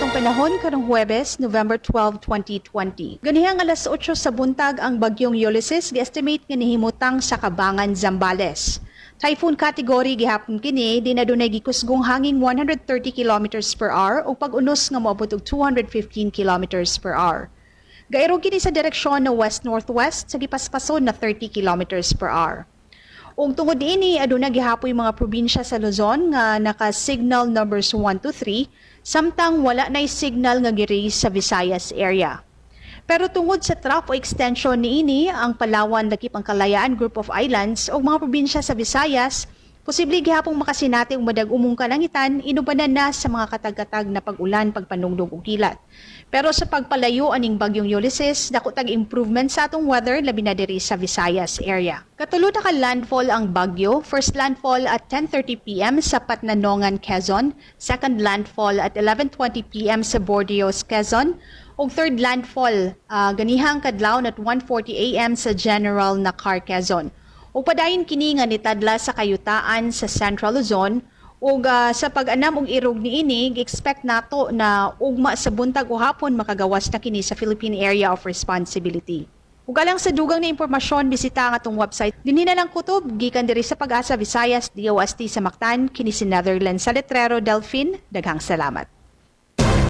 atong panahon karong Huwebes, November 12, 2020. Ganihang alas 8 sa buntag, ang bagyong Ulysses gi-estimate nga nihimutang sa Cabangan, Zambales. Typhoon category gihapon kini, di na dunay gikusgong hangin 130 kilometers per hour ug pag-unos nga moabot og 215 kilometers per hour. Gairog kini sa direksyon na west-northwest sa gipaspason na 30 kilometers per hour. Ug tungod niini, aduna gihapoy mga probinsya sa Luzon nga naka-signal numbers 1 to 3, samtang wala nay signal nga gi-raise sa Visayas area. Pero tungod sa trough o extension niini, ang Palawan lakip ang Kalayaan Group of Islands ug mga probinsya sa Visayas posible gihapong makasinati og madag-umong kalangitan inubanan na sa mga katag-katag na pag-ulan, pagpanugdog ug kilat. Pero sa pagpalayo aning bagyong Ulysses, dako tag improvement sa atong weather, labi na diri sa Visayas area. Katulo na ka landfall ang bagyo. First landfall at 10:30 PM sa Patnanongan, Quezon, second landfall at 11:20 PM sa Burdeos, Quezon, ug third landfall ganihang kadlawon at 1:40 AM sa General Nakar, Quezon. Ug padayon kini nga nitadla sa kayutaan sa Central Luzon ug sa pag-anam og irog niini, expect nato na ugma sa buntag o hapon makagawas na kini sa Philippine Area of Responsibility. Ug alang sa dugang na impormasyon, bisita ang atong website. Dinhi na lang kutob gikan diri sa Pag-asa Visayas, DOST sa Mactan, kini si Netherlands sa Letrero Delphine. Daghang salamat.